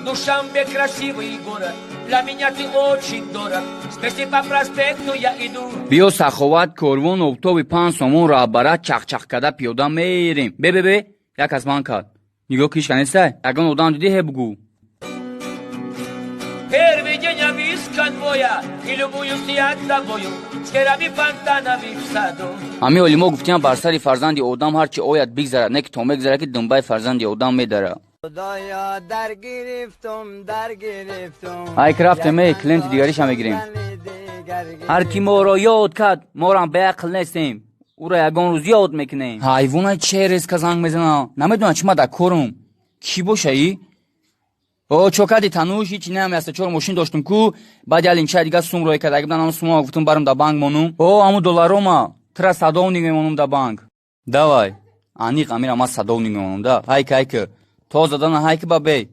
Душанбе — красивый город, для меня ты очень дорог. Вместе по проспекту я иду. Биё, Саховат, корвон, обтоби 5 сомон раҳбарат чахчах када пиёда мерем. Бе, бе, бе, як кас ман кард. Нигоҳ, кишка нестай. Ягон одам дидӣ, ҳе бугӯ. Первый день я без конвоя и любуюсь я тобою, скверами, фонтанами в саду. Ҳамин олимо гуфтиям, бар сари фарзанди одам ҳар чи ояд, бигзарад, не ки то мегзарад, ки думбаи фарзанди одам медара. Худоё, дар гирифтум, дар гирифтум. Ай, рафтем, эй, клиенти дигариша мегирем. Ҳар ки моро ёд кард, морам беақл нестем, ӯро ягон рӯз ёд мекунем. Ҳайвона че резко занг мезана, намедонам чи ма дар корум. Кӣ боша и? О, чо кади, тануш? Ҳичи неам, яста чор мошин доштум ку, баъд ялинча дига сум рӯй карда гибдан, ҳамун сума гуфтум барам да банк монум. О, ҳамун долларома тра садовник мемонум да банк. Давай, аниқ амира, ма садовник мемонум да. Ҳайка, ҳайка, то задана, ҳайки ба бей.